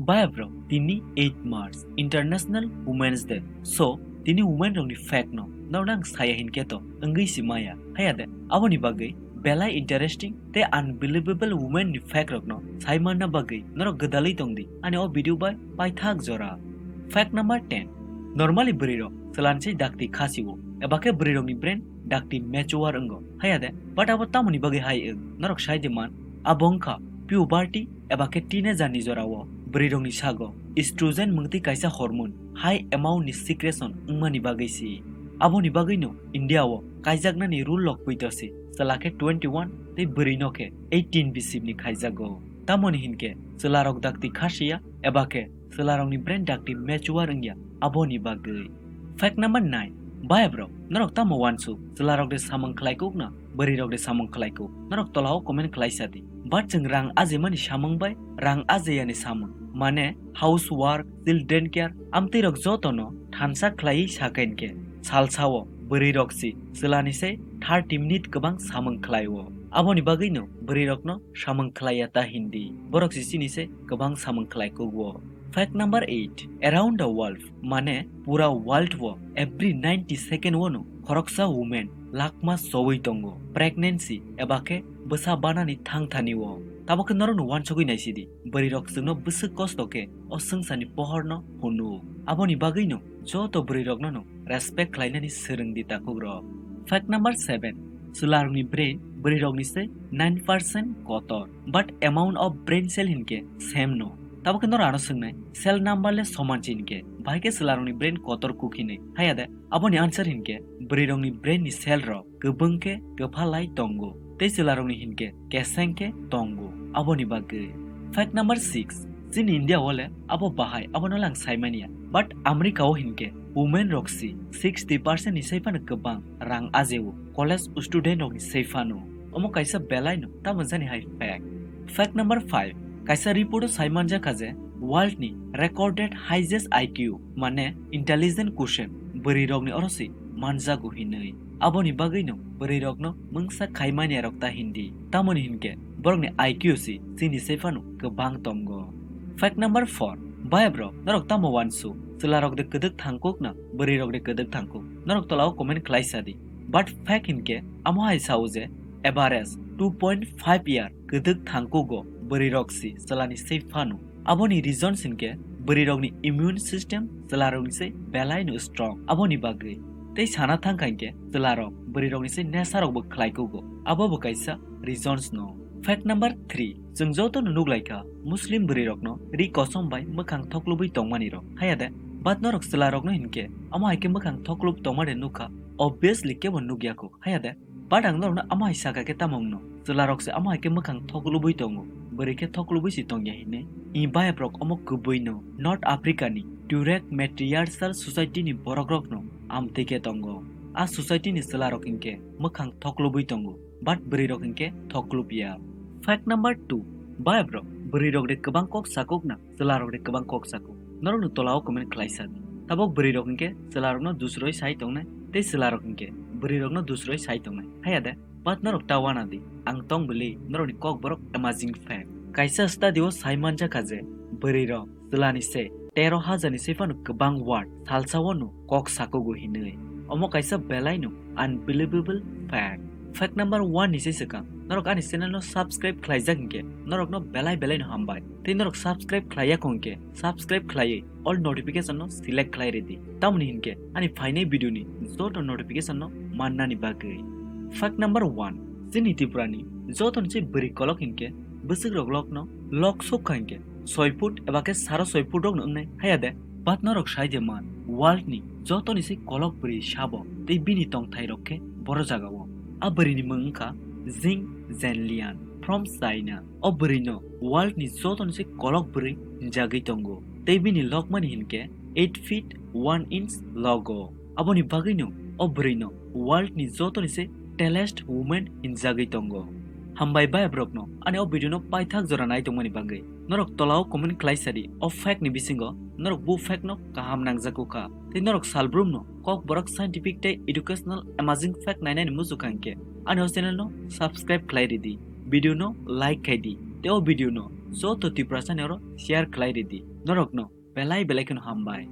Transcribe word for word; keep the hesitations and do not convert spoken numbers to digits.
Baya bro, tini eight March, International Women's Day. So, tini women rokni fact no norok nang saya hinkhe to wngwi si maya. Haya de, aboni bagwi belai interesting tei unbelievable women ni fact rokno sai manna bagwi norok gwdalwi tongdi ani o video bai paithak jora. Fact number ten. Normally bwrwi rok chwlansai dakti khasio, eba khe bwrwi rokni brain dakti mature wngo. Haya de, but abo tamoni bagwi hai wng? Norok sai de man, abo wngkha puberty eba khe teenager ni jorao bwrwi rokni sago estrogen mungtwi kaisa hormone high amount ni secretion wngmani bagwi si. Aboni bagwino India o kaijaknani rule rok poito si, chwla khe twenty one tei bwrwi no khe eighteen bisip ni khaijago. Tamoni hinkhe chwla rok dakti khasiya eba khe chwla rokni brain dakti mature wngya, aboni bagwi. Fact number nine. Baya bro, norok tamo wansuk, chwla rok de samung khlai kuk na, bwrwi rok de samung khlai kuk? Norok tola o comment khlai sa di. But chwng rang ajimani samung bai rang ajayani samung, mane house work, children care, amtwi rok joto no thansa khlaiwi sakha hinkhe, salsa o bwrwi rok si chwla ni se thirty minute kwbang samung khlai o. Aboni bagwi no bwrwi rok no samung khlaiya ta hindi. Borok si chini se kwbang samung khlai kuk o. Fact number eight. Around the world, mane pura world o every ninety second o no khoroksa women lakma chowi tongo pregnancy eba khe bwsa banani thangthani o. Tabok khe norok no wansugwi naisidi, bwrwi rok chwngno bwswk kosto khe o swngcharni pohor no hunu. Aboni bagwi no joto bwrwi rok no no respect khlainani swrwng di takhuk rok. Fact number seven. Chwla rokni brain bwrwi rokni se nine percent kotor, but amount of brain cell hinkhe same no. Tabok khe norok ano swngnai, cell number le soman se hinkhe, bahai khe chwla rokni brain kotor kuk hinwi? Haya de, aboni answer hinkhe bwrwi rokni brain ni cell rok kwbwng khe kwpha lai tongo, tei chwla rokni hinkhe keseng khe tongo. Aboni bagwi. Fact number six. Chini India o le abo bahai, abono lang sai manya. But America o hinkhe women rok si sixty percent ni sai phano kwbang rang ajeo, college student rok ni sai phano. Omo kaisa belai no tamo jani hai fact. Fact number five. Kaisa report o sai manjakha je world ni recorded highest I Q, mane intelligent quotient, bwrwi rokni oro si manjago hinwi. Aboni bagwi no bwrwi rokno mungsa khai manya rok ta hindi. Tamoni hinkhe borokni I Q si chini sai phano kwbang tongo. Fact number four. Baya bro, norok tamo wansu? Chwla rok de kwdwk thangkuk na bwrwi rok de kwdwk thangkuk? Norok tola o comment khlai sa di. But fact hinkhe amo hai sao je average two point five year kwdwk thangkugo bwrwi rok si chwla ni sai phano. Aboni reasons hinkhe bwrwi rokni immune system chwla rokni sai belai no strong. Aboni bagwi tei sana thangkha hinkhe chwla rok bwrwi rokni sai nesa rok bo khlai kugo. Abo bo kaisa reasons no. Fact number three. Chwng joto no nuk lai kha Muslim bwrwi rokno ri kosom bai mwkhang thoklubwi tongmani rok. Haya de, but norok chwla rokno hinkhe amo hai khe mwkhang thoklub tongma de nuk kha? Obviously kebo nuk ya kho. Haya de, but ang norokno amo hai sakha khe tamo wngno? Chwla rok se amo hai khe mwkhang thoklubwi tongo, bwrwi khe thoklubwi se tongya hinwi? I bayap rok omo kwbwi no North Africa ni Tuareg Matriarchal Society ni borok rok no amtwi khe tongo. A society ni chwla rok hinkhe mwkhang thoklubwi tongo, but bwrwi rok hinkhe thoklub ya. Fact number two. Bayap rok, bwrwi rok de kwbang kok sakuk na, chwla rok de kwbang kok sakuk? Norok no tola o comment khlai sa di. Tabok bwrwi rok hinkhe chwla rokno dusroi sai tongnai, tei chwla rok hinkhe bwrwi rokno dusroi sai tongnai. Haya de, but norok ta wana di, ang tong bwli norokni kok borok amazing fact. Kaisa study o sai manjakha je bwrwi rok chwla ni se tero hajar ni sai phano kwbang word salsa o no kok sakugo hinwi. Omo kaisa belai no unbelievable fact. Fact number one ni se swkang, norok ani channel no subscribe khlaijak hinkhe norok no belai belai no hambai. Tei norok subscribe khlaiya kho hinkhe subscribe khlaiwi all notification no select khlai ridi. Tamoni hinkhe ani phainai video ni joto notification no mannani bagwi. Fact number one. Chini Tripura ni joto ni se bwrwi kolok hinkhe bwswk rok lok no lok sukha hinkhe soi foot eba khe saro soi foot rok no wngnai. Haya de, but norok sai je man, world ni joto ni se kolok bwrwi sabo tei bini tongthai rok khe boro jaga o. A bwrwi ni mung wngkha Jing Zhenlian from China. O bwrwi no world ni joto ni se kolok bwrwi hinjagwi tongo, tei bini lokmani hinkhe eight feet one inch logo. Aboni bagwi no o bwrwi no world ni joto ni se tallest woman hinjagwi tongo. Hambai bayap rok no ani o video no paithak jora nai tongmani bagwi. Norok tola o comment khlai sa di, o fact ni bisingo norok bu fact no kaham nangjago kha, tei norok salbrum no kok borok scientific tei educational amazing fact nainani muchukha hinkhe ani o channel no subscribe khlai ridi, video no like khai di, tei o video no joto Tiprasa ni oro share khlai ridi. Norok no belai belai kheno hambai.